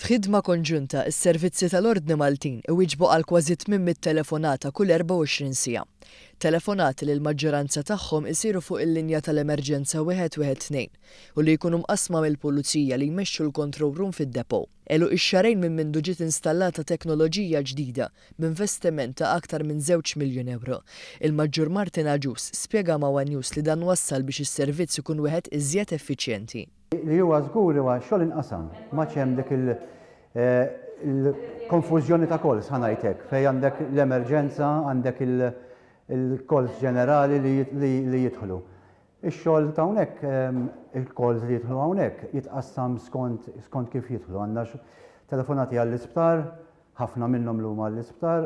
F'ħidma konġunta, is-servizzi tal-Ordni Maltin iwieġbu għal kważi 800 telefonata kull 24 siegħa. Telefonati li l-maġġoranza tagħhom isiru fuq il-linja tal-emerġenza 112 u li jkunu mqassma mill-Pulizija li jmexxu l-control room fid-depot. Għeluq ix-xahrejn minn mindu ġiet installata teknoloġija ġdida b'investiment ta' aktar minn żewġ miljun ewro. Il-Maġġur Martin Agius spjega ma' one News li dan wassal biex is-servizz ikun wieħed iżjed effiċjenti. Li huwa żgur huwa x-xogħol inqasam. M'għadx hemm dik il-konfużjoni ta' calls, ħa ngħid hekk, fejn għandek l-emerġenza, għandek il-calls ġenerali li jidħlu. Ix-xogħol ta' hawnhekk, il-calls li jidħlu hawnhekk jitqassam skont kif jidħlu. Għandna telefonati għall-isptar, ħafna minnhom li huma għall-isptar,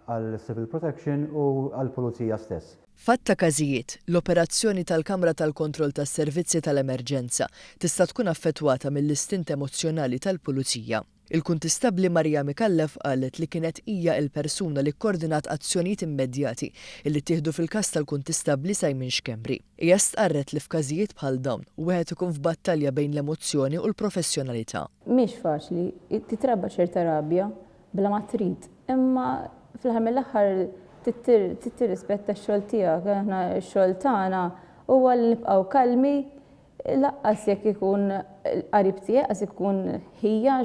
għall-civil protection u għall-pulizija stess. F'għadd ta' każijiet, l-operazzjoni tal-kamra tal-kontroll tas-servizzi tal-emerġenza tista' tkun affettwata mill-istint emozzjonali tal-pulizija. Il-Kuntistabbli Maria Micallef qalet li kienet hija il-persuna li kkordinat azzjonijiet immedjati li ttieħdu fil-każ tal-Kuntistabbli Simon Schembri. Hija stqarret li f'każijiet bħal dawn, wieħed ikun f'battalja bejn l-emozzjoni u l-professjonalità. Mhix faċli, titrabba ċerta rabja bla ma trid. Imma fl-aħħar mill-aħħar trid tirrispetta x-xogħol tiegħek. Aħna x-xogħol tagħna huwa li nibqgħu kalmi laqqas jekk ikun qarib tiegħek, laqqas ikun ħija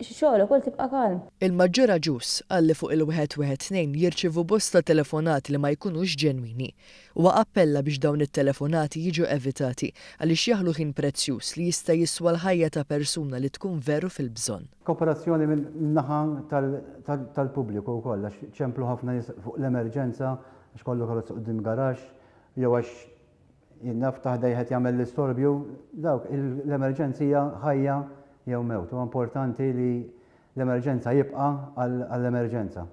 xogħol ukoll tibqa' kalm. Il-Maġġur Agius qal li fuq il-112 jirċievu bosta telefonati li ma jkunux ġenwini. Huwa appella biex dawn it-telefonati jiġu evitati għaliex jaħlu ħin prezzjuż li jista' jiswa l-ħajja ta' persuna li tkun veru fil-bżonn. Kooperazzjoni min-naħa tal-pubbliku wkoll għax ċemplu ħafna nies fuq l-emerġenza għax kollu karozza quddiem garaxx jew għax jien naf ta' ħdejh qed jagħmel l-istorbju, dawk l-emerġenzi hija ħajja jew mewt. Huwa importanti li l-emerġenza jibqa' għall-emerġenza.